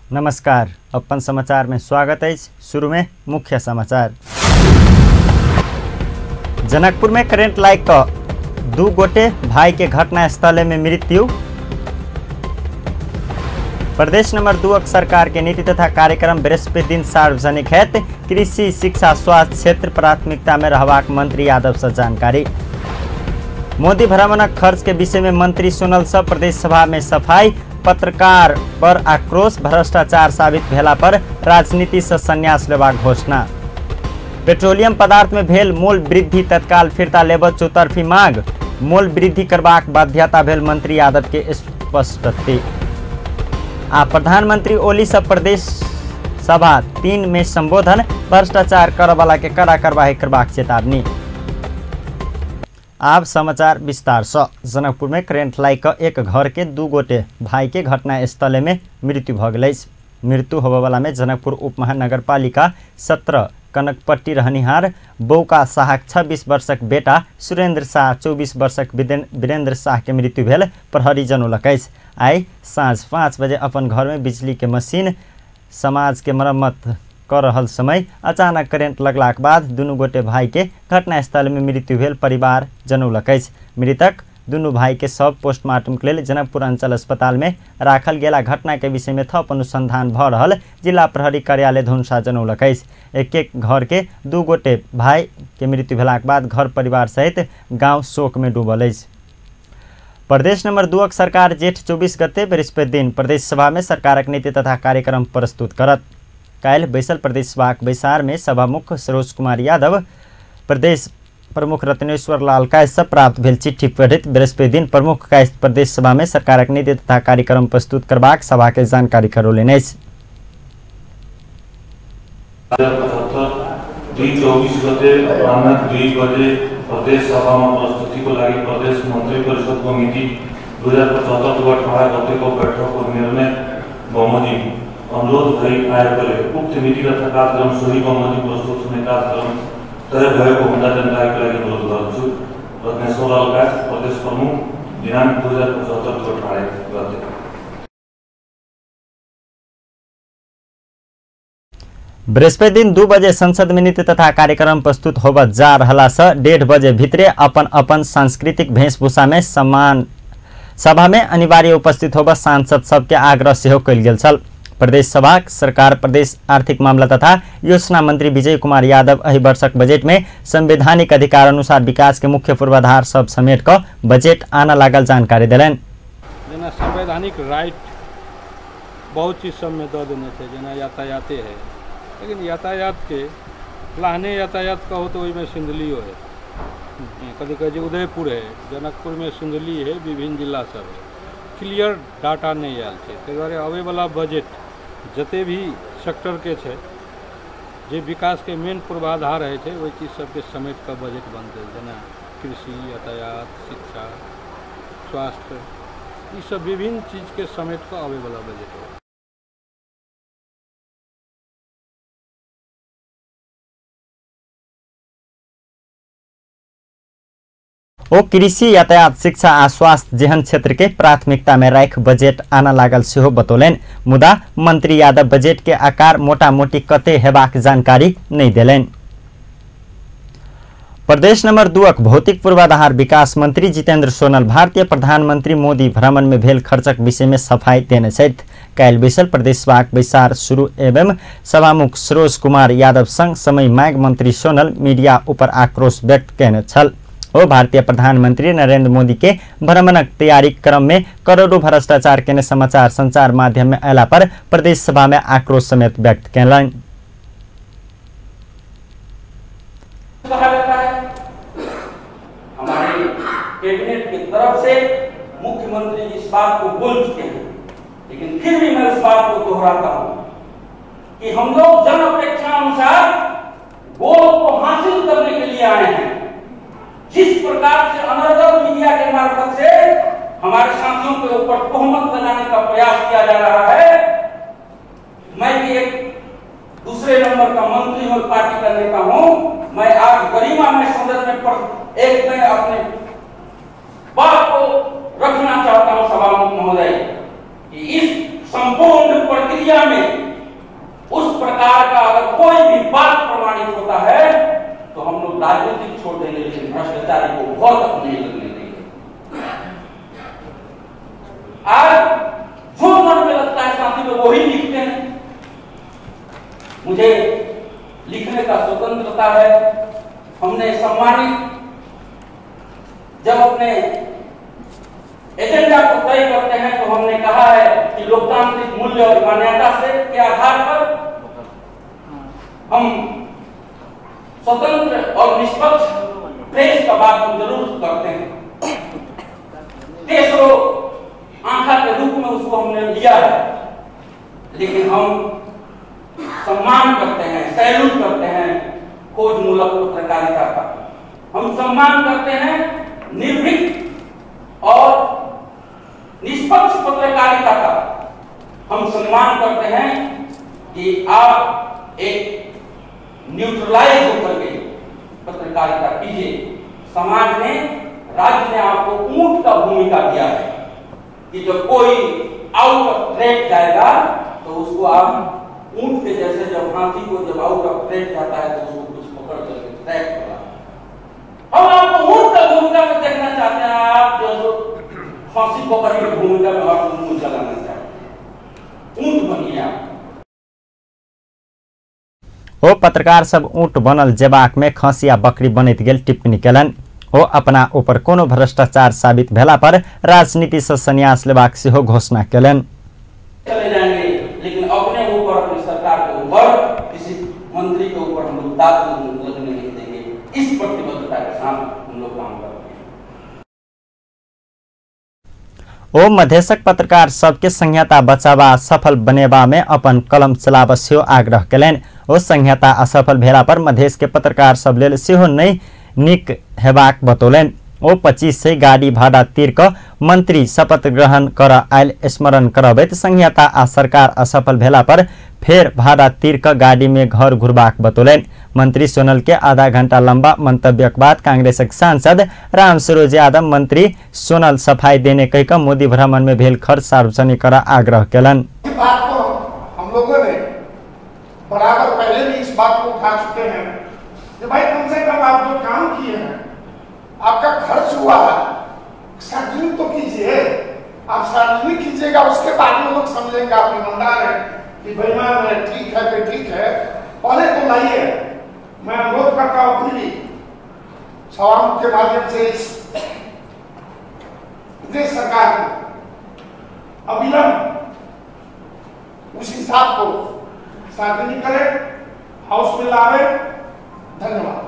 नमस्कार, अपन समाचार में स्वागत है। शुरू में मुख्य समाचार। जनकपुर में करेंट लाइक का दो गोटे भाई के घटनास्थल में मृत्यु। प्रदेश नंबर 2 सरकार के नीति तथा कार्यक्रम बृहस्पति दिन सार्वजनिक हैत। कृषि, शिक्षा, स्वास्थ्य क्षेत्र प्राथमिकता में रहबाक मंत्री यादव से जानकारी। मोदी भ्रमणक खर्च के विषय में मंत्री सोनल से प्रदेश सभा में सफाई। पत्रकार पर आक्रोश, भ्रष्टाचार साबित भेला पर राजनीति से संन्यास लेबाक घोषणा। पेट्रोलियम पदार्थ में भेल मोल वृद्धि तत्काल फिर्ता लेबऽ चौतरफी मांग। मोल वृद्धि करबाक बाध्यता भेल मंत्री यादव के स्पष्टति। आ प्रधानमंत्री ओली से प्रदेश सभा 3 में संबोधन, भ्रष्टाचार करवाला के कड़ा कार्रवाई करबाक चेतावनी। आब समाचार विस्तार से। जनकपुर में करेंट लाइक एक घर के दू गोटे भाई के घटनास्थल में मृत्यु भ गेल। मृत्यु होबयवला में जनकपुर उप महानगरपालिका 17 कनकपट्टी रहनिहार बौका शाहक 26 वर्षक बेटा सुरेंद्र शाह 24 वर्षक वीरेंद्र शाह के मृत्यु भेल प्रहरी जनौलक अछि। आइ साँझ 5 बजे अपन घर में बिजली के मशीन समाज के मरम्मत कर रहल समय अचानक करेंट लगलाक बाद दुनू गोटे भाई के घटनास्थल में मृत्यु भेल परिवार जनौलक अछि। मृतक दुनू भाई के शव पोस्टमार्टम के लेल जनकपुर अंचल अस्पताल में राखल गेला। घटना के विषय में थप अनुसंधान भ रहल जिला प्रहरी कार्यालय धनुषा जनौलक अछि। एक एक घर के दू गोटे भाई के मृत्यु भेलाक बाद घर परिवार सहित गांव शोक में डूबल अछि। प्रदेश नंबर 2 सरकार जेठ 24 गते बृहस्पति दिन प्रदेश सभा में सरकारक नीति तथा कार्यक्रम प्रस्तुत करत। काल्हि बैसल प्रदेश सभाक बैसार में सभामुख सरोज कुमार यादव प्रदेश प्रमुख रत्नेश्वर लाल कायस्थ प्राप्त भेल चिट्ठी पढ़ित बृहस्पति दिन प्रमुख कायस्थ प्रदेश सभा में सरकारक नीति तथा कार्यक्रम प्रस्तुत करबाक सभा के जानकारी करौलनि अछि। 24 गते अपराह्न 2 बजे प्रदेश सभा में प्रस्तुति को लागि प्रदेश मंत्री परिषद को मिति 2075 18 गते को बैठक को निर्णय बमोजिम अनुरोध भई आएकोले उक्त नीति तथा कार्यक्रम सोही बमोजिम प्रस्तुत हुने कार्यक्रम तय भएको हुँदा जानकारीको लागि अनुरोध गर्दछु। रत्नेश्वर लाल कायस्थ, प्रदेश प्रमुख, दिनाङ्क 2075 18 गते। बृहस्पति दिन 2 बजे संसद में नीति तथा कार्यक्रम प्रस्तुत होबय जा रहला से 1:30 बजे भितरे अपन अपन सांस्कृतिक वेशभूषा में समान सभा में अनिवार्य उपस्थित होबय सांसद सबके आग्रह सेहो कयल गेल छल। प्रदेश सभा सरकार प्रदेश आर्थिक मामला तथा योजना मंत्री विजय कुमार यादव एहि वर्षक बजट में संवैधानिक अधिकार अनुसार विकास के मुख्य पूर्वाधार सब समेट क बजट आना लागल जानकारी देलनि। जेना संवैधानिक राइट बहुत चीज सब में दऽ देने छै, जेना यातायाते है, लेकिन यातायात के प्लाने यातायात कहो तो ओहिमे सिंधुलियो है, कभी कभी उदयपुर है, जनकपुर में सिंधुली है, विभिन्न जिला सब है, क्लियर डाटा नहीं आयल छै। ताहि दुआरे अबैवला बजट जते भी सेक्टर के छै, जे विकास के मेन पूर्वाधार है छै, ओहि चीज सबके समेट कऽ बजट बनतै, जेना कृषि, यातायात, शिक्षा, स्वास्थ्य, ई सब विभिन्न चीजके समेट कऽ अबैवला बजट है। ओ कृषि, यातायात, शिक्षा आ स्वास्थ्य जेहन क्षेत्र के प्राथमिकता में राखि बजट आना लागल सेहो बतौलनि। मुदा मंत्री यादव बजट के आकार मोटा मोटी कते हेबाक जानकारी नहीं देलनि। प्रदेश नंबर 2 भौतिक पूर्वाधार विकास मंत्री जितेंद्र सोनल भारतीय प्रधानमंत्री मोदी भ्रमण में भेल खर्चक विषय में सफाई देने छथि। काल्हि बैसल प्रदेश सभाक बैसार शुरू एवं सभामुख सरोज कुमार यादव संग समय मांग मंत्री सोनल मीडिया ऊपर आक्रोश व्यक्त कयने छल। ओ भारतीय प्रधानमंत्री नरेंद्र मोदी के भ्रमणक तैयारी क्रम में करोड़ों भ्रष्टाचार केने समाचार संचार माध्यम में अयला पर प्रदेश सभा में आक्रोश समेत व्यक्त कयलनि। हमारे कैबिनेट की तरफ से मुख्यमंत्री इस बात को बोल चुके हैं, लेकिन फिर भी मैं इस बात को दोहराता हूं कि हम लोग जन अपेक्षा अनुसार गोल को हासिल करने के लिए आए हैं। जिस प्रकार से अनर्गल मीडिया के मार्फत से हमारे साथियों के ऊपर तोहमत लगाने का प्रयास किया जा रहा है, मैं भी एक दूसरे नंबर का मंत्री और पार्टी का नेता हूं। मैं आज गरिमा में सदन में पर एक मैं अपने बात को रखना चाहता हूं सभामुख महोदय कि इस संपूर्ण प्रक्रिया में उस प्रकार का अगर कोई भी बात प्रमाणित होता है तो हम लोग राजनीतिक छोड़ देंगे, लेकिन भ्रष्टाचारी को बहुत तक नहीं लगने देंगे। आज जो मन में लगता है साथी लोग वही लिखते हैं। मुझे लिखने का स्वतंत्रता है। हमने सम्मानित जब अपने एजेंडा को तय करते हैं तो हमने कहा है कि लोकतांत्रिक मूल्य और मान्यता से के आधार पर हम स्वतंत्र और निष्पक्ष प्रेस का बात हम जरूर करते हैं। तेसरो आंखा के रूप में उसको हमने लिया है, लेकिन हम सम्मान करते हैं, सैल्यूट करते हैं खोजमूलक पत्रकारिता का। हम सम्मान करते हैं निर्भीक और निष्पक्ष पत्रकारिता का। हम सम्मान करते हैं कि आप एक न्यूट्रलाइज होकर के पत्रकारिता कीजिए। समाज ने, राज्य ने आपको ऊंट का भूमिका दिया है कि जब कोई आउट ऑफ ट्रैक जाएगा तो उसको आप ऊंट के जैसे, जब हाथी को जब आउट ऑफ ट्रैक जाता है तो उसको कुछ पकड़ करके ट्रैक करा। हम आपको ऊंट का भूमिका में देखना चाहते हैं, आप जो फांसी पकड़ की भूमिका में आप मुंह चलाना चाहते हैं। ऊंट बनिए आप। ओ पत्रकार सब ऊंट बनल जेबाक में खसी आ बकरी बनैत गेल टिप्पणी केलनि। ओ अपना ऊपर कोनो भ्रष्टाचार साबित भेला पर राजनीति से संन्यास लेबाक सेहो घोषणा केलनि। चले जाएंगे, लेकिन अपने ऊपर, अपनी सरकार के ऊपर, किसी मंत्री के ऊपर हम लोग दाग लगने नहीं देंगे। इस प्रतिबद्धता के साथ हम लोग काम करते हैं। ओ मधेशक पत्रकार सबके संहिता बचावा सफल बनेबा में अपन कलम चलाब सेहो आग्रह केलनि। ओ संहिता असफल भेला पर मधेश के पत्रकार सब लेल सेहो नहि नीक हेबाक बतौलनि। ओ 2500 गाड़ी भाड़ा तीर क मंत्री शपथ ग्रहण कर आयल स्मरण करबैत संहिता आ सरकार असफल भेला पर फेर भाड़ा तीर क गाड़ी में घर घुरबाक बतौलनि। मंत्री सोनल के आधा घंटा लंबा मंतव्यक बाद कांग्रेसक सांसद रामसरोज यादव मंत्री सोनल सफाई देने कहि क मोदी भ्रमण में भेल खर्च सार्वजनिक कर आग्रह केलनि। बात को हम लोगों ने बराबर पहले भी इस बात को उठा चुके हैं कि भाई कम से कम आप जो काम किए हैं, आपका खर्च हुआ है, सार्वजनिक तो कीजिए। आप सार्वजनिक कीजिएगा उसके बाद में लोग समझेंगे आप ईमानदार हैं कि बेईमान है, ठीक है कि ठीक है। पहले तो लाइए। मैं अनुरोध करता हूं फिर भी सवाल के माध्यम से इस प्रदेश सरकार को अविलंब उस हिसाब को सार्वजनिक करें, हाउस में लावे। धन्यवाद।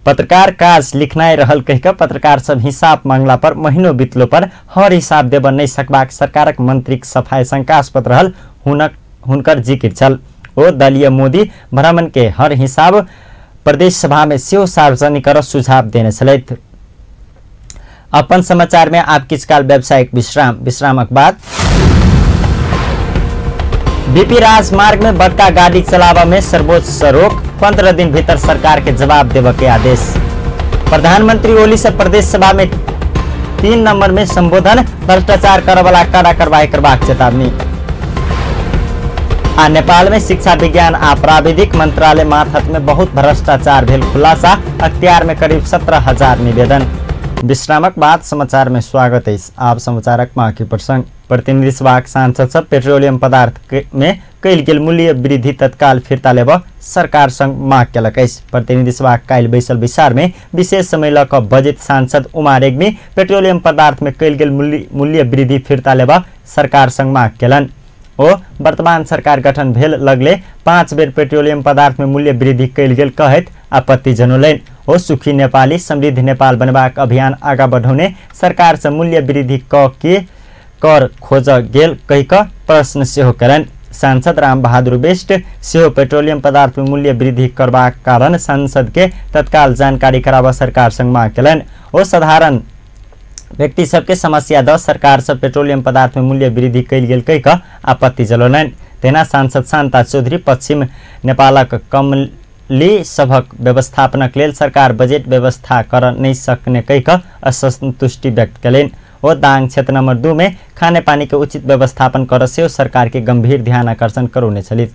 पत्रकार काज लिखनाइ रहल कहि क पत्रकार सब हिसाब मांगला पर महीनो बितलो पर हर हिसाब देब नहि सकबाक सरकारक मंत्रीक सफाई शंकास्पद रहल हुनकर जिक्र छल। ओ दलीय मोदी भ्रमण के हर हिसाब प्रदेश सभा में सेहो सार्वजनिक कर सुझाव देने छलथि। अपन समाचार में आप किछु काल व्यावसायिक विश्राम, विश्रामक बाद बीपी राजमार्ग में बड़का गाड़ी चलावा में सर्वोच्च रोक, 15 दिन भीतर सरकार के जवाब देवे के आदेश। प्रधानमंत्री ओली से प्रदेश सभा में 3 नंबर में संबोधन, भ्रष्टाचार करवाला कड़ा कार्रवाई करबाक चेतावनी। आ नेपाल में शिक्षा विज्ञान आ प्राविधिक मंत्रालय माथत में बहुत भ्रष्टाचार भेल खुलासा, अख्तियार में करीब 17,000 निवेदन। विश्रामक बाद समाचार में स्वागत है। आप समाचारक बाकी प्रसंग। प्रतिनिधि सभाक सांसद सब पेट्रोलियम पदार्थ में कयल गेल मूल्य वृद्धि तत्काल फिर्ता लेब सरकार संग माग केलक अछि। प्रतिनिधि सभाक काल्हि बैसल बैसार में विशेष समय लऽ कऽ बजैत सांसद उमा रेग्मी पेट्रोलियम पदार्थ में कयल गेल मूल्य वृद्धि फिर्ता लेब सरकार संग माग केलनि। ओ वर्तमान सरकार गठन भेल लगले 5 बेर पेट्रोलियम पदार्थ में मूल्य वृद्धि कयल गेल कहैत आपत्ति जनौलनि। ओ सुखी नेपाली समृद्ध नेपाल बनबाक अभियान आगा बढ़ौने सरकार से मूल्य वृद्धि क के कर खोज गेल कहि कऽ प्रश्न सेहो केलनि। सांसद रामबहादुर बिष्ट सेहो पेट्रोलियम पदार्थ में मूल्य वृद्धि करबाक कारण सांसद के तत्काल जानकारी कराबऽ सरकार संग माग केलनि। ओ साधारण व्यक्ति सबके समस्या दऽ सरकार से पेट्रोलियम पदार्थ में मूल्य वृद्धि कयल गेल कहि कऽ आपत्ति जनौलनि। तेना सांसद शान्ता चौधरी पश्चिम नेपालक कमली सभक व्यवस्थापनक लेल सरकार बजेट व्यवस्था कर नहि सकने कहि कऽ असंतुष्टि व्यक्त केलनि। ओ दाङ क्षेत्र नम्बर 2 में खानेपानी के उचित व्यवस्थापन कर सेहो सरकार के गंभीर ध्यान आकर्षण करौने छली।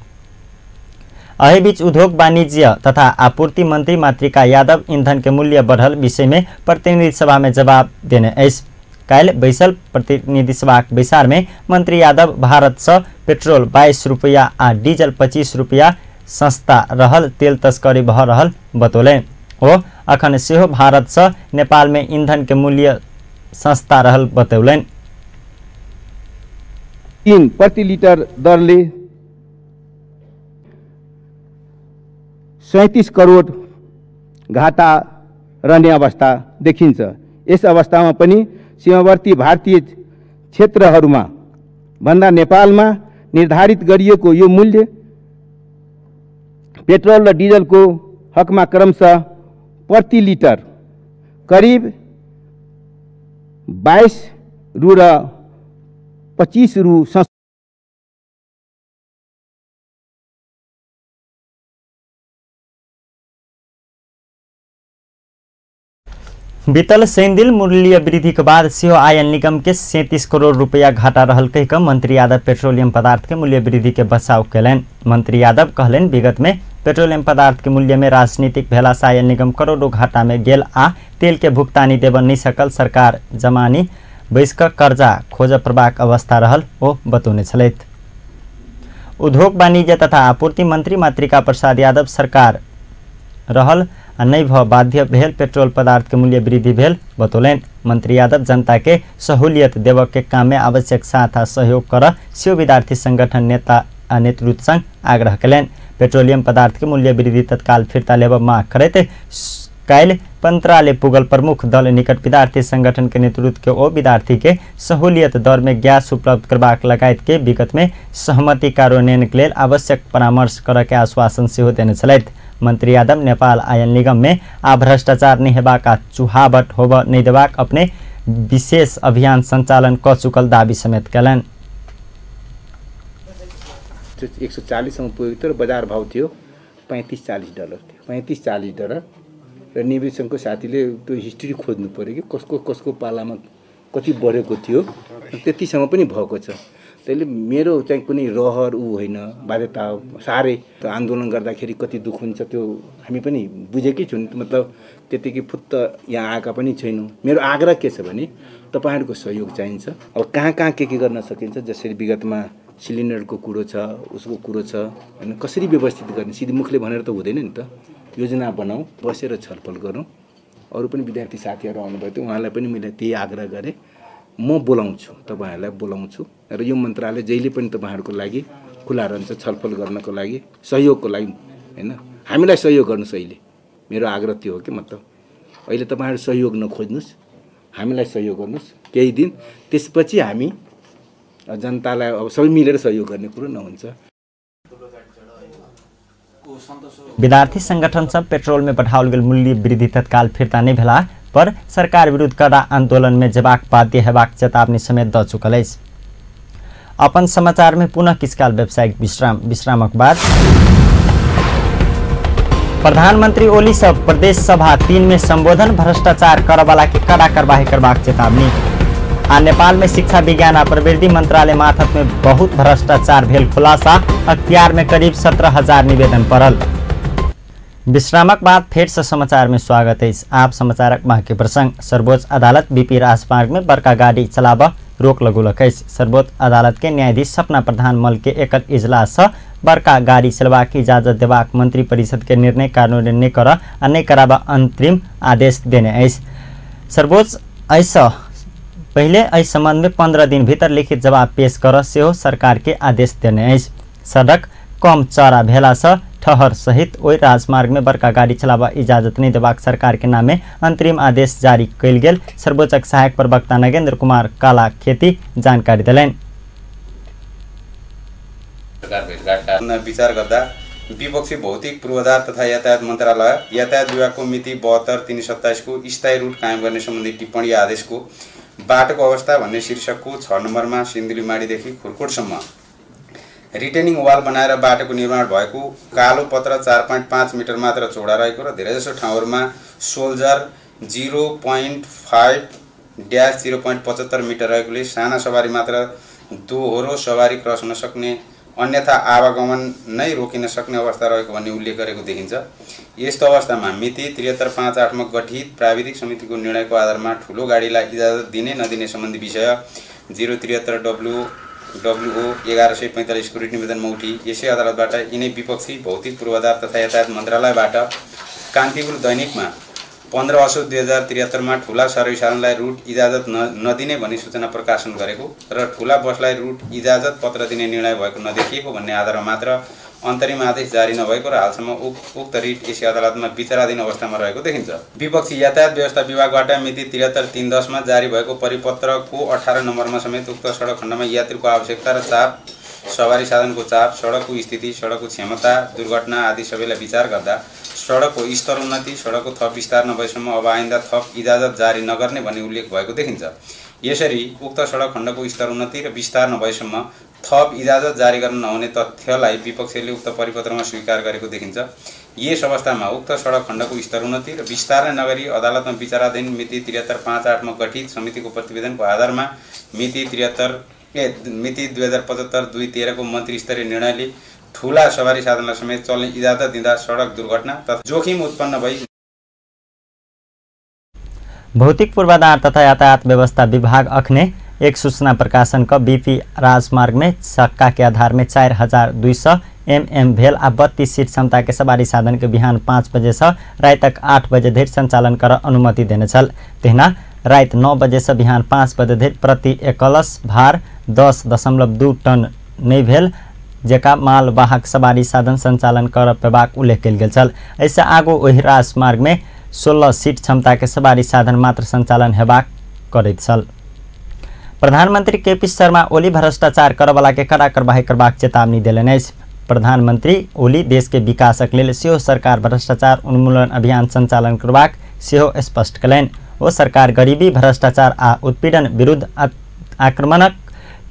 एहि बीच उद्योग वाणिज्य तथा आपूर्ति मंत्री मातृका यादव ईंधन के मूल्य बढ़ल विषय में प्रतिनिधि सभा में जवाब देने अछि। काल्हि बैसल प्रतिनिधि सभाक बैसार में मंत्री यादव भारत से पेट्रोल 22 रुपया आ डीजल 25 रुपया सस्ता रहल तेल तस्करी भऽ रहल बतौलनि। ओ अखन सेहो भारत से नेपाल में ईंधन के मूल्य सस्ता रहल बतौलनि। 3 प्रति लिटर दरले 37 करोड घाटा रहने अवस्था देखिन्छ। यस अवस्थामा पनि सीमावर्ती भारतीय क्षेत्रहरूमा भन्दा नेपालमा निर्धारित गरिएको यो मूल्य पेट्रोल र डिजलको हकमा क्रमशः प्रति लिटर करिब 22 रु र 25 रु बीतल शनिदिन मूल्य वृद्धि के बाद सेहो आयन निगम के 37 करोड़ रुपया घाटा रहल कहि कऽ मंत्री यादव पेट्रोलियम पदार्थ के मूल्य वृद्धि के बचाव कयलनि। मंत्री यादव कहलनि विगत में पेट्रोलियम पदार्थ के मूल्य में राजनीतिक भेला से आयन निगम करोड़ों घाटा में गेल आ तेल के भुगतानी देबऽ नहि सकल, सरकार जमानी बैस कऽ कर्जा खोजऽ पड़बाक अवस्था रहल ओ बतौने छलथि। उद्योग वाणिज्य तथा आपूर्ति मंत्री मातृका प्रसाद यादव सरकार रहल आ नहि भऽ बाध्य भेल पेट्रोल पदार्थ के मूल्य वृद्धि भेल बतौलनि। मंत्री यादव जनता के सहूलियत देबऽ के काम में आवश्यक साथ आ सहयोग कर सेहो विद्यार्थी संगठन नेता आ नेतृत्व संग आग्रह कयलनि। पेट्रोलियम पदार्थ के मूल्य वृद्धि तत्काल फिर्ता लेबऽ मांग करैत काल्हि मंत्रालय पुगल प्रमुख दल निकट विद्यार्थी संगठन के नेतृत्व के ओ विद्यार्थी के सहूलियत दर में गैस उपलब्ध करबाक लगायत के विगत में सहमति कार्यान्वयन के लेल आवश्यक परामर्श करऽ के आश्वासन सेहो देने छलथि। मंत्री यादव नेपाल आयन निगम में आ भ्रष्टाचार नहि हेबाक आ चुहावट होबऽ नहि देबाक अपने विशेष अभियान संचालन कऽ चुकल दावी समेत कयलनि। 140सम्म पुगेको थियो र बजार भाव थियो 35-40 डलर थियो, 35-40 डलर। र निवृत्त सङ्घको साथीले त्यो हिस्ट्री खोज्नु पऱ्यो कि कसको कसको पालामा कति बढेको थियो, त्यतिसम्म पनि भएको छ। त्यसले मेरो चाहिँ कुनै रहर ऊ होइन, बाध्यता हो। साह्रै आन्दोलन गर्दाखेरि कति दुःख हुन्छ त्यो हामी पनि बुझेकै छौँ, मतलब त्यतिकै फुत्त यहाँ आएका पनि छैनौँ। मेरो आग्रह के छ भने तपाईँहरूको सहयोग चाहिन्छ। अब कहाँ कहाँ के गर्न सकिन्छ, जसरी विगतमा सिलिन्डरको कुरो छ, उसको कुरो छ, होइन, कसरी व्यवस्थित गर्ने, सिधै मुखले भनेर त हुँदैन नि त। योजना बनाऊ, बसेर छलफल गरौँ। अरू पनि विद्यार्थी साथीहरू आउनुभएको थियो, उहाँलाई पनि मैले त्यही आग्रह गरेँ, म बोलाउँछु, तपाईँहरूलाई बोलाउँछु र यो मन्त्रालय जहिले पनि तपाईँहरूको लागि खुला रहन्छ, छलफल गर्नको लागि, सहयोगको लागि, होइन, हामीलाई सहयोग गर्नुहोस्। अहिले मेरो आग्रह त्यो हो कि मतलब अहिले तपाईँहरू सहयोग नखोज्नुहोस्, हामीलाई सहयोग गर्नुहोस् केही दिन, त्यसपछि हामी जनतालाई अब सबै मिलेर सहयोग गर्ने कुरो नहुन्छ। विद्यार्थी संगठन सब पेट्रोल में बढ़ाओल गेल मूल्य वृद्धि तत्काल फिर्ता नहि भेला पर सरकार विरुद्ध कड़ा आंदोलन में जेबाक बाध्य हेबाक चेतावनी समेत दऽ चुकल अछि। अपन समाचार में पुनः किछु काल व्यावसायिक विश्राम। विश्रामक बाद प्रधानमंत्री ओली से प्रदेश सभा 3 में संबोधन, भ्रष्टाचार करवाला के कड़ा कार्रवाई करबाक चेतावनी। आ नेपाल में शिक्षा विज्ञान आ प्रवृत्ति मंत्रालय मार्फत में बहुत भ्रष्टाचार भेल खुलासा, अख्तियार में करीब 17,000 निवेदन पड़ल। विश्रामक बाद फेर से समाचार में स्वागत है। आप समाचारक बाँकी प्रसंग। सर्वोच्च अदालत बीपी राजमार्ग में बड़का गाड़ी चलाब रोक लगौलक अछि। सर्वोच्च अदालत के न्यायाधीश सपना प्रधान मल के एकल इजलास से बड़का गाड़ी चलबाक इजाजत देबाक मंत्री परिषद के निर्णय कार्यान्वयन नहि कर आ नहि कराबऽ अंतरिम आदेश देने अछि। सर्वोच्च एहिसँ पहिले एहि संबंध में 15 दिन भीतर लिखित जवाब पेश कर सेहो सरकार के आदेश देने अछि। सड़क कम चौड़ा भेला से ठहर सहित ओहि राजमार्ग में बड़का गाड़ी चलाबऽ इजाजत नहि देबाक सरकार के नामे अंतरिम आदेश जारी कयल गेल सर्वोच्चक सहायक प्रवक्ता नगेंद्र कुमार काला खेती जानकारी देलनि। विचार गर्दा विपक्षी भौतिक पूर्वाधार तथा यातायात मन्त्रालय यातायात विभागको मिति 72/3/27 को स्थायी रुट कायम गर्ने सम्बन्धी टिप्पणी आदेशको बाटोको अवस्था भन्ने शीर्षकको 6 नम्बरमा सिन्धुलीमाढीदेखि खुरकोटसम्म रिटेनिङ वाल बनाएर बाटोको निर्माण भएको कालो पत्र 4.5 मिटर मात्र चौडा रहेको र धेरैजसो ठाउँहरूमा सोल्जर 0.5 ड्यास 0.75 मिटर रहेकोले साना सवारी मात्र दोहोरो सवारी क्रस हुन सक्ने अन्यथा आवागमन नै रोकिन सक्ने अवस्था रहेको भन्ने उल्लेख गरेको देखिन्छ। यस्तो अवस्थामा मिति 73-5-8 मा गठित प्राविधिक समितिको निर्णयको आधारमा ठूलो गाडीलाई इजाजत दिने नदिने सम्बन्धी विषय 073 WO 1145 को रिट निवेदनमा उठी यसै अदालतबाट यिनै विपक्षी भौतिक पूर्वाधार तथा यातायात मन्त्रालयबाट कान्तिपुर दैनिकमा 15 असोज 2073 मा ठूला सवारी साधनलाई रुट इजाजत नदिने भन्ने सूचना प्रकाशन गरेको र ठूला बसलाई रुट इजाजत पत्र दिने निर्णय भएको नदेखिएको भन्ने आधारमा मात्र अन्तरिम आदेश जारी नभएको र हालसम्म उक्त रिट यसै अदालतमा विचाराधीन अवस्थामा रहेको देखिन्छ। विपक्षी यातायात व्यवस्था विभागबाट मिति 73-3-10 मा जारी भएको परिपत्रको 18 नम्बरमा समेत उक्त सडक खण्डमा यात्रीको आवश्यकता र चाप, सवारी साधनको चाप, सडकको स्थिति, सडकको क्षमता, दुर्घटना आदि सबैलाई विचार गर्दा सडकको स्तर उन्नति, सडकको थप विस्तार नभएसम्म अब आइन्दा थप इजाजत जारी नगर्ने भन्ने उल्लेख भएको देखिन्छ। यसरी उक्त सडक खण्डको स्तर उन्नति र विस्तार नभएसम्म थप इजाजत जारी गर्न नहुने तथ्यलाई विपक्षले उक्त परिपत्रमा स्वीकार गरेको देखिन्छ। यस अवस्थामा उक्त सडक खण्डको स्तर उन्नति र विस्तार नै नगरी अदालतमा विचाराधीन मिति 73-5-8 मा गठित समितिको प्रतिवेदनको आधारमा मिति 2075-2-13 को मन्त्रीस्तरीय निर्णयले ठूला सवारी साधनलाई समेत चल्ने इजाजत दिँदा सडक दुर्घटना तथा जोखिम उत्पन्न भई भौतिक पूर्वाधार तथा यातायात व्यवस्था विभाग अखने एक सूचना प्रकाशन क बीपी राजमार्ग में चक्का के आधार में 4200 mm भेल आ 32 सीट क्षमता के सवारी साधन के बिहान 5 बजे से रात 8 बजे धरि संचालन कर अनुमति देने छल। तहिना रात 9 बजे से बिहान 5 बजे धरि प्रति एकलस भार 10.2 टन नहीं भेल जेका मालवाहक सवारी साधन संचालन कर पेबाक उल्लेख कयल गेल छल। एहिसँ आगू ओहि राजमार्ग में 16 सीट क्षमता के सवारी साधन मात्र संचालन हेबाक करैत छल। प्रधानमंत्री केपी शर्मा ओली भ्रष्टाचार करवला के कड़ा कार्रवाई करबाक चेतावनी देलनि अछि। प्रधानमंत्री ओली देश के विकासक लेल सेहो सरकार भ्रष्टाचार उन्मूलन अभियान संचालन करबाक सेहो स्पष्ट कयलनि। ओ सरकार गरीबी, भ्रष्टाचार आ उत्पीड़न विरुद्ध आक्रमणक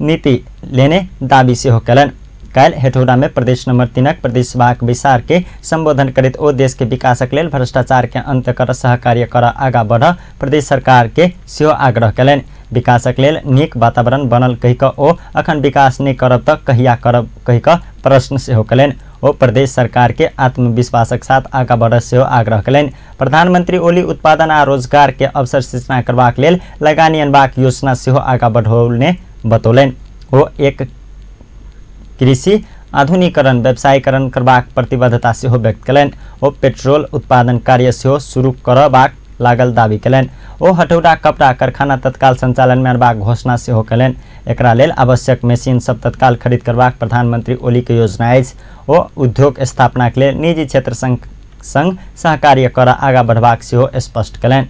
नीति लेने दावी सेहो कयलनि। काल्हि हेटौड़ा में प्रदेश नंबर 3 प्रदेश सभाक बैसार के संबोधन करैत ओ देश के विकासक लेल भ्रष्टाचार के अंत कर सहकार्य कर आगा बढ़ प्रदेश सरकार के सेहो आग्रह कयलनि। विकासक लेल नीक वातावरण बनल कहि कऽ ओ अखन विकास नहि करब तऽ कहिया करब कहि कऽ प्रश्न सेहो कयलनि। ओ प्रदेश सरकार के आत्मविश्वासक साथ आगा बढ़ सेहो आग्रह कयलनि। प्रधानमंत्री ओली उत्पादन आ रोजगार के अवसर सृजना करबाक लेल लगानी अनबाक योजना सेहो आगा बढ़ौने बतौलनि। ओ एक कृषि आधुनिकीकरण व्यवसायीकरण करबाक प्रतिबद्धता सेहो व्यक्त कयलनि। ओ पेट्रोल उत्पादन कार्य सेहो शुरू करबाक लागल दावी कयलनि। ओ हटौड़ा कपड़ा कारखाना तत्काल संचालन में अनबाक घोषणा सेहो कयलनि। एकरा लेल आवश्यक मशीन सब तत्काल खरीद करबाक प्रधानमंत्री ओली के योजना अछि। ओ उद्योग स्थापना के लेल निजी क्षेत्र संग सहकार्य कर आगा बढ़बाक सेहो स्पष्ट कयलनि।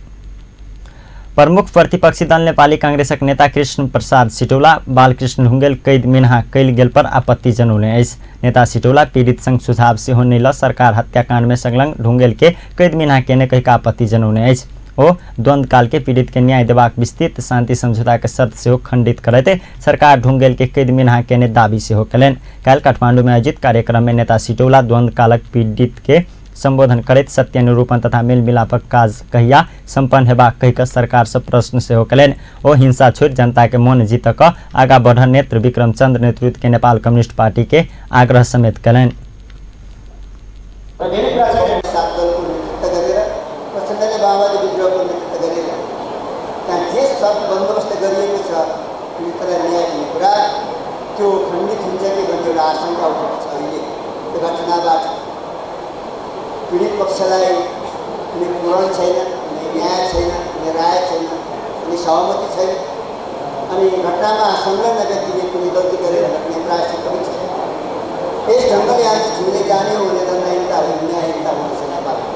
प्रमुख प्रतिपक्षी दल नेपाली कांग्रेसक नेता कृष्ण प्रसाद सिटौला बालकृष्ण ढुंगेल कैद मिन्हा कयल गेल पर आपत्ति जनौने अछि। नेता सिटौला पीड़ित संग सुझाव सेहो नहि ल सरकार हत्याकांड में संलग्न ढुंगेल के कैद मिन्हा केने कहि आपत्ति जनौने अछि। ओ द्वंद्वकाल के पीड़ित के न्याय देबाक विस्तृत शांति समझौता के शर्त सेहो खंडित करैत सरकार ढुंगेल के कैद मिन्हा केने दावी सेहो कयलनि। काल्हि काठमांडू में आयोजित कार्यक्रम में नेता सिटौला द्वंद्वकालक पीड़ित के संबोधन करैत सत्य निरूपण तथा मेल मिलापक काज कहिया संपन्न हेबाक कहि कऽ सरकार से प्रश्न सेहो कयलनि। ओ हिंसा छोड़ि जनता के मन जीत कऽ आगा बढ़ नेत्र विक्रम चंद्र नेतृत्व के नेपाल कम्युनिस्ट पार्टी के आग्रह समेत कयलनि। पीडित पक्षलाई कुनै पूरण छैन, कुनै न्याय छैन, कुनै राय छैन, कुनै सहमति छैन अनि घटनामा संलग्न व्यक्तिले कुनै गल्ती गरेर भन्ने प्रायश्चित पनि छैन। यस ढङ्गले हामी झुल्दै जाने हो भने दण्डहीनता न्यायहीनता हुनेछ। नेपालमा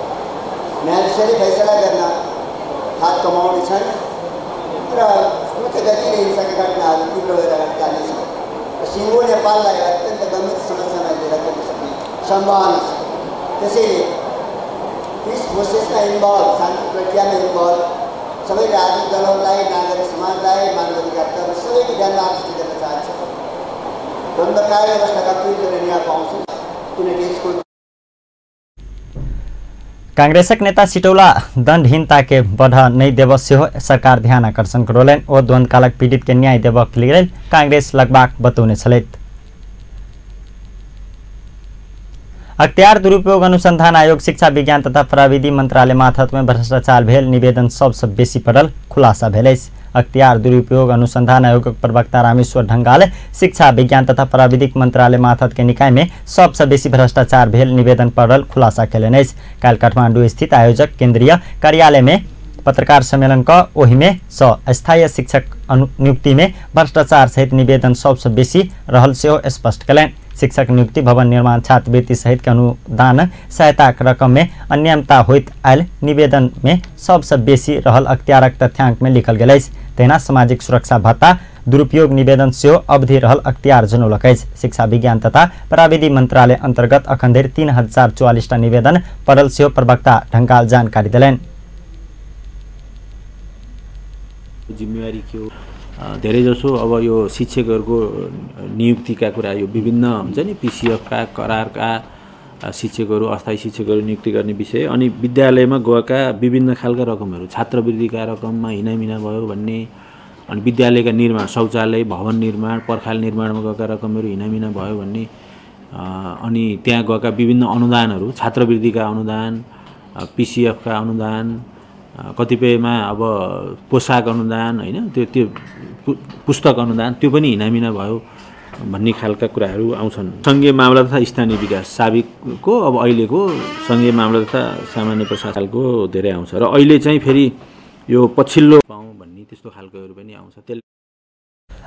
न्यायाधीशले फैसला गर्न हात कमाउने छन् र द्रुत गतिले हिंसाका घटनाहरू तीव्र भएर अगाडि जानेछ र सिङ्गो नेपाललाई अत्यन्त गम्भीर समस्यामा लिएर चल्न सक्ने सम्भावना छ। त्यसैले पिस प्रोसेसमा इन्भल्भ, शान्ति प्रक्रियामा इन्भल्भ सबै राजनीतिक दलहरूलाई, नागरिक समाजलाई, मानवाधिकार सबैको ध्यानमा आकर्षित गर्न चाहन्छु। द्वन्द्वकालीन अवस्थाका पीडितहरूले न्याय पाउँछन् किनकि यसको कांग्रेसक नेता सिटौला दंडहीनता के बढ़ नहि देब सेहो सरकार ध्यान आकर्षण करौलनि। ओ द्वंद्वकालक पीड़ित के न्याय देबक लेल कांग्रेस लगबाक बतौने छलथि। अख्तियार दुरुपयोग अनुसंधान आयोग शिक्षा विज्ञान तथा प्राविधि मंत्रालय माथत में भ्रष्टाचार भेल निवेदन सबसँ बेसी पड़ल खुलासा भेल अछि। अख्तियार दुरुपयोग अनुसंधान आयोगक प्रवक्ता रामेश्वर ढंगाल शिक्षा विज्ञान तथा प्राविधिक मंत्रालय माथत के निकाय में सबसँ बेसी भ्रष्टाचार भेल निवेदन पड़ल खुलासा कयलनि अछि। काल्हि काठमांडू स्थित आयोजक केंद्रीय कार्यालय में पत्रकार सम्मेलन क ओहिमे सँ स्थायी शिक्षक नियुक्ति में भ्रष्टाचार सहित निवेदन सबसँ बेसी रहल सेहो स्पष्ट कयलनि। शिक्षक नियुक्ति, भवन निर्माण, छात्रवृत्ति सहित के अनुदान सहायताक रकम में अनियमितता होइत आयल निवेदन में सबसँ बेसी रहल अख्तियारक तथ्यांक में लिखल गेल अछि। तहिना सामाजिक सुरक्षा भत्ता दुरुपयोग निवेदन सेहो अवधि रहल अख्तियार जनौलक अछि। शिक्षा विज्ञान तथा प्राविधि मंत्रालय अंतर्गत अखन धरि 3044 टा निवेदन पड़ल सेहो प्रवक्ता ढंगाल जानकारी देलनि। जिम्मेवारी के हो? धेरैजसो अब यो शिक्षकहरूको नियुक्तिका कुरा यो विभिन्न हुन्छ नि, पिसिएफका करारका शिक्षकहरू, अस्थायी शिक्षकहरू नियुक्ति गर्ने विषय अनि विद्यालयमा गएका विभिन्न खालका रकमहरू, छात्रवृत्तिका रकममा हिनामिना भयो भन्ने, अनि विद्यालयका निर्माण, शौचालय भवन निर्माण, पर्खाल निर्माणमा गएका रकमहरू हिनामिना भयो भन्ने, अनि त्यहाँ गएका विभिन्न अनुदानहरू, छात्रवृत्तिका अनुदान, पिसिएफका अनुदान, कतिपयमा अब पोसाक अनुदान हैन, त्यो त्यो पुस्तक अनुदान त्यो पनि हिनामिना भयो भन्ने खालका कुराहरू आउँछन्। सङ्घीय मामला तथा स्थानीय विकास साबिकको अब अहिलेको सङ्घीय मामला तथा सामान्य प्रशासनको धेरै आउँछ र अहिले चाहिँ फेरि यो पछिल्लो पाउँ भन्ने त्यस्तो खालकोहरू पनि आउँछ। त्यसले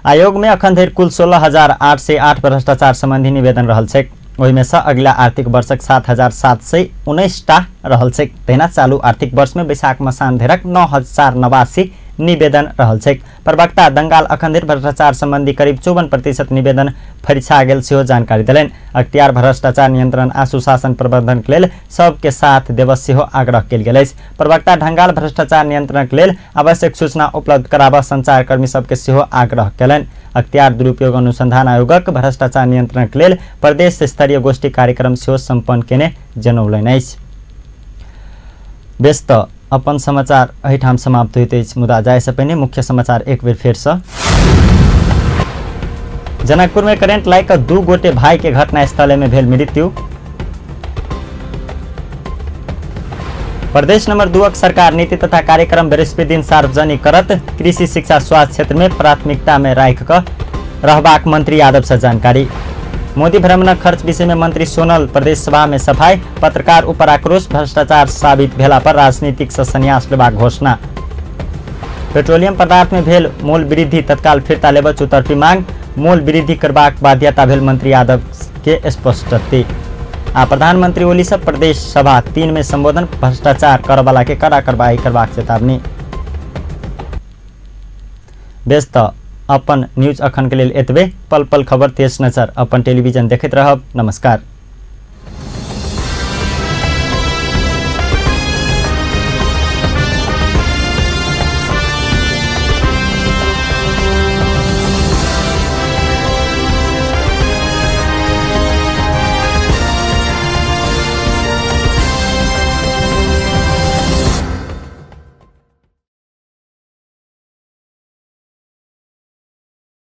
आयोग में अखन धरि कुल 16,808 भ्रष्टाचार सम्बन्धी निवेदन रहल छैक। ओहिमे सँ अगिला आर्थिक वर्षक 7,719 टा रहल छैक। तहिना चालू आर्थिक वर्ष में वैशाख मसान धरिक 9,089 निवेदन रहल छैक। प्रवक्ता दंगाल अखन धरि भ्रष्टाचार सम्बन्धी करीब 54% निवेदन फरिछा गेल सेहो जानकारी देलनि। अख्तियार भ्रष्टाचार नियंत्रण आ सुशासन प्रबंधन के लेल सबके साथ देबय सेहो आग्रह कयल गेल अछि। प्रवक्ता ढंगाल भ्रष्टाचार नियंत्रणक लेल आवश्यक सूचना उपलब्ध कराबय संचारकर्मी सबके सेहो आग्रह कयलनि। अख्तियार दुरुपयोग अनुसंधान आयोगक भ्रष्टाचार नियंत्रणक लेल प्रदेश स्तरीय गोष्ठी कार्यक्रम सेहो सम्पन्न केने जनौलनि अछि। व्यस्त अपन समाचार एहिठाम समाप्त होइत अछि, मुदा जाय से पहिने मुख्य समाचार एक बेर फेरसँ। जनकपुर में करेंट लागि कऽ 2 गोटे भाई के घटनास्थल में भेल मृत्यु। प्रदेश नंबर 2 सरकार नीति तथा कार्यक्रम बृहस्पति दिन सार्वजनिक करत। कृषि, शिक्षा, स्वास्थ्य क्षेत्र में प्राथमिकता में राखि कऽ रहबाक मंत्री यादव से जानकारी। मोदी भ्रमणक खर्च विषय में मंत्री सोनल प्रदेश सभा में सफाई। पत्रकार ऊपर आक्रोश, भ्रष्टाचार साबित भेला पर राजनीतिक से संन्यास लेबाक घोषणा। पेट्रोलियम पदार्थ में भेल मोल वृद्धि तत्काल फिर्ता लेबय चौतरफी मांग। मोल वृद्धि करबाक बाध्यता भेल मंत्री यादव के स्पष्टता। आ प्रधानमंत्री ओली से प्रदेश सभा 3 में संबोधन, भ्रष्टाचार करवाला के कड़ा कार्रवाई करबाक चेतावनी। व्यस्त अपन न्यूज अखन के लेल एतबे। पल पल खबर तेज नजर अपन टेलीविजन देखैत रहब। नमस्कार।